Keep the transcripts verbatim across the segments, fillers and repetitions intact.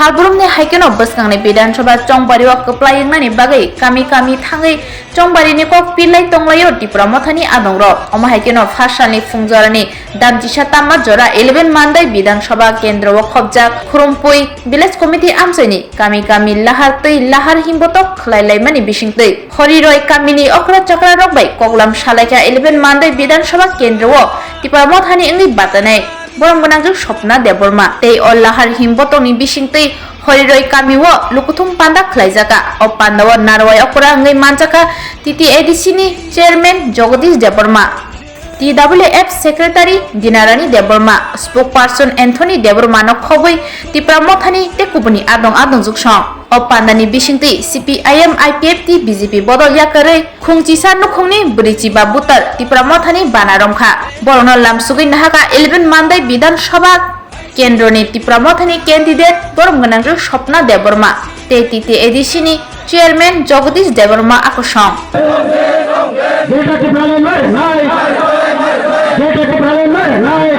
Salbrumni hai kheno bwskangni Bidhan Sabha chongbario kwplai wngnani bagwi kami kami thangwi chongbarini kok pilai tonglaio Tipra Mothani adongrok. Omo hai kheno phassalni phungjorani damchisa tamma jora eleven Mandai Bidhan Sabha kendro o khopjak Khurumpui Village Committee amchaini kami kami lahar twi lahar himbotok khlai laimani bisingtwi Horiroi kamini okra chokra rok bai koklam salaikha eleven Mandai Bidhan Sabha kendro o Tipra Mothani wngwi batanai. Borom gwnangjwk Swapna Debbarma tei o lahar him botongni bisingtwi Horiroi kamio lukuthum panda khlaijaka. O pandao narwai okra wngwi manjakha T T A D C ni chairman Jagadish Debbarma, T W F secretary Dinarani Debbarma, spokesperson Anthony Debbarma no khobwi Tipra Mothani tei kubuni adong adongjwk song. O pandani bisingtwi C P I M, I P F T, B J P bodol yakarwi Khungchisa nukhungni bwrwi chiba butar Tipra Mothani bana romkha. Borokno lamsugwi nahakha eleven Mandai Bidhan Sabha kendroni Tipra Mothani candidate borom gwnangjwk Swapna Debbarma tei T T A D C ni chairman Jagadish Debbarma akosong. Greater Tipraland marinai! Greater Tipraland marinai!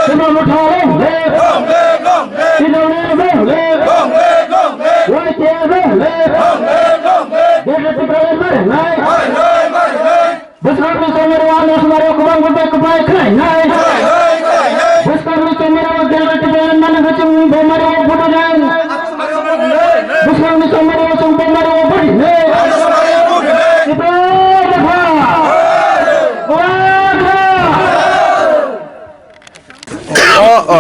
Tipra Motha long live! Tipra Motha long live! Y T F long live! Greater Tipraland marinai! Bwskango chongmani o ano sumari o kwbang bwbai kwbai khlainai. Bwskango chongmani o Greater Tipraland mani bwswng bemari o budu nai. Bwskango chongmani o chwng bemari o budi nai. Kwbai kha. Kwbai kha. O, o,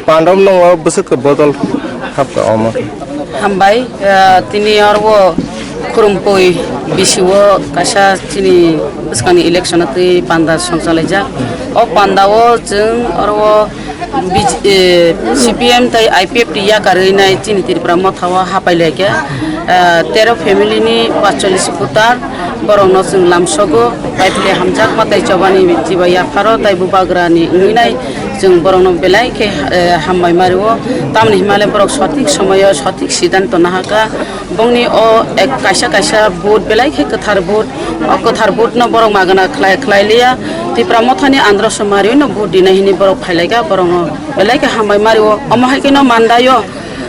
pandom nongo bwswk bodol hapka omo. Hambai, eh, tini oro Khurumpui B C O kaisa chini bwskangni election twi panda songchalaijak. O panda o chwng oro B J, eh, C P M tei I P F T yakarwi nai chini Tripura motha o hapai laikha. Eh, tero family ni paanchchallis voter. Borokno chwng lamsogo, taiphile hamjakma tei chobani chibai yapharo tei bubagrani wngwi nai chwng borokno belai khe, eh, hambai mario. Tamoni hinmale borok sothik somoyo sothik siddhanto nahakha. Bongni o ek kaisa kaisa vote belai khe kwthar vote. O kwthar vote no borok magana khlai khlai liya. Tipra mothani andro somari no vote dinai hini borok phailaikha, borokno belai khe hambai mario. Omo hai kheno mandaio,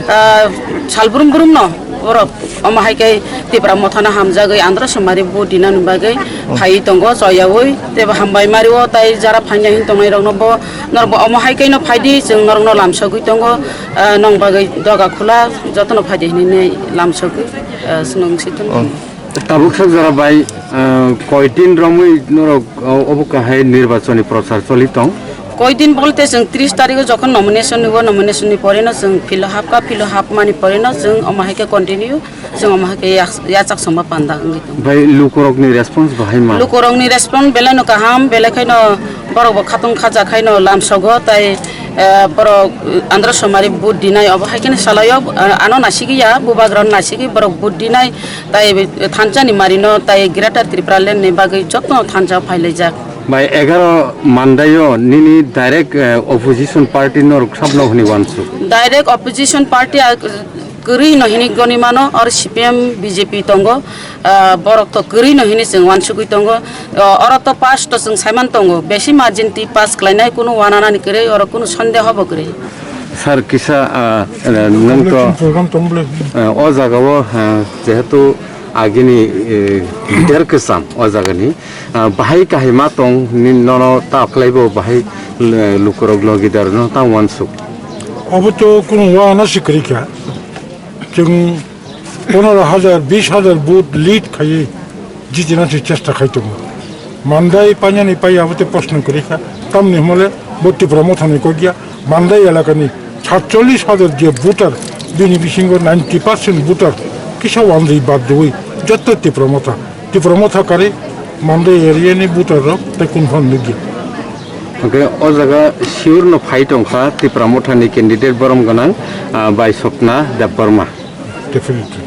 ah, sal brum brum no borok. Omo hai khe Tipra mothano hamjagwi andro somari vote dinani bagwi phaiwi tongo, choyaui tei bo hambai mario, tei jara phanya hin tongnai rokno bo norok bo omo hai khe no phaidi, chwng norokno lamsogwi tongo, ah, nong bagwi doga khula jotono phaidi hinwi lamsogwi, ah, chwng si tongo. Tabuk sak jora bai, ah, koi din romwi norok, ah, obo kahai nirbachoni prochar choli tong? Koi din bolte chwng tris tarikh o jokhon nomination ni, o nomination ni pore no chwng philo hapkha, philo hapmani pore no chwng omo hai khe continue. Chwng omo hai khe yak-, yachak songma panda wngwi tongo. Bai lukurokni response bahai ma? Lukurokni response belai no kaham, belai khaino borok bo khatung khaja khaino lamsogo, tai, eh, borok, eh, andro somari vote dinai obo hai kheno salaio, eh, ano nasigwi ya, bubagrano nasigwi borok vote dinai, tai, eh, thansa ni marino, tai Greater Tripura Land ni bagwi joto thansa phailaijak. Bai egaroh mandaio nini direct, eh, opposition party norok sabno hwnwi uansuk? Direct opposition party, ah, kwrwi no hinwi goni mano, oro C P M, B J P tongo, ah, borok to kwrwi no hinwi chwng uansugwi tongo. O, oro to pass to chwng saiman tongo, besi margin twi pass khlainai, kunu uananani kwrwi, oro kunu sondeho bo kwrwi. Sir, kisa, ah, eh, nwng to, program tong bole. Eh, o jagao, ah, jehetu agini, eh, leader kwcham o jagani, ah, bahai kahai ma tong ni nono ta khlaibo bahai, eh, lukurok logi dar no ta uansuk. Obo to kunu uanana se kwrwi kha. Chwng pondro hajar, bish hajar vote lead khaiwi jitina se chesta khai tongo. Mandai painani pai abo tei proshno kwrwi kha. Tamni hwnmale bo Tipra mothani kok ya. Mandai elakani satchollish hajar je voter, bini bisingo ninety percent voter kisa uanjwi bad rwui joto Tipra motha. Tipra motha karwi Mandai area ni voter rok tei kunu phan nukya. Hwnkhe o jaga sure no phai tongkha Tipra mothani candidate borom gwnang, ah, bai Swapna Debbarma. Definitely.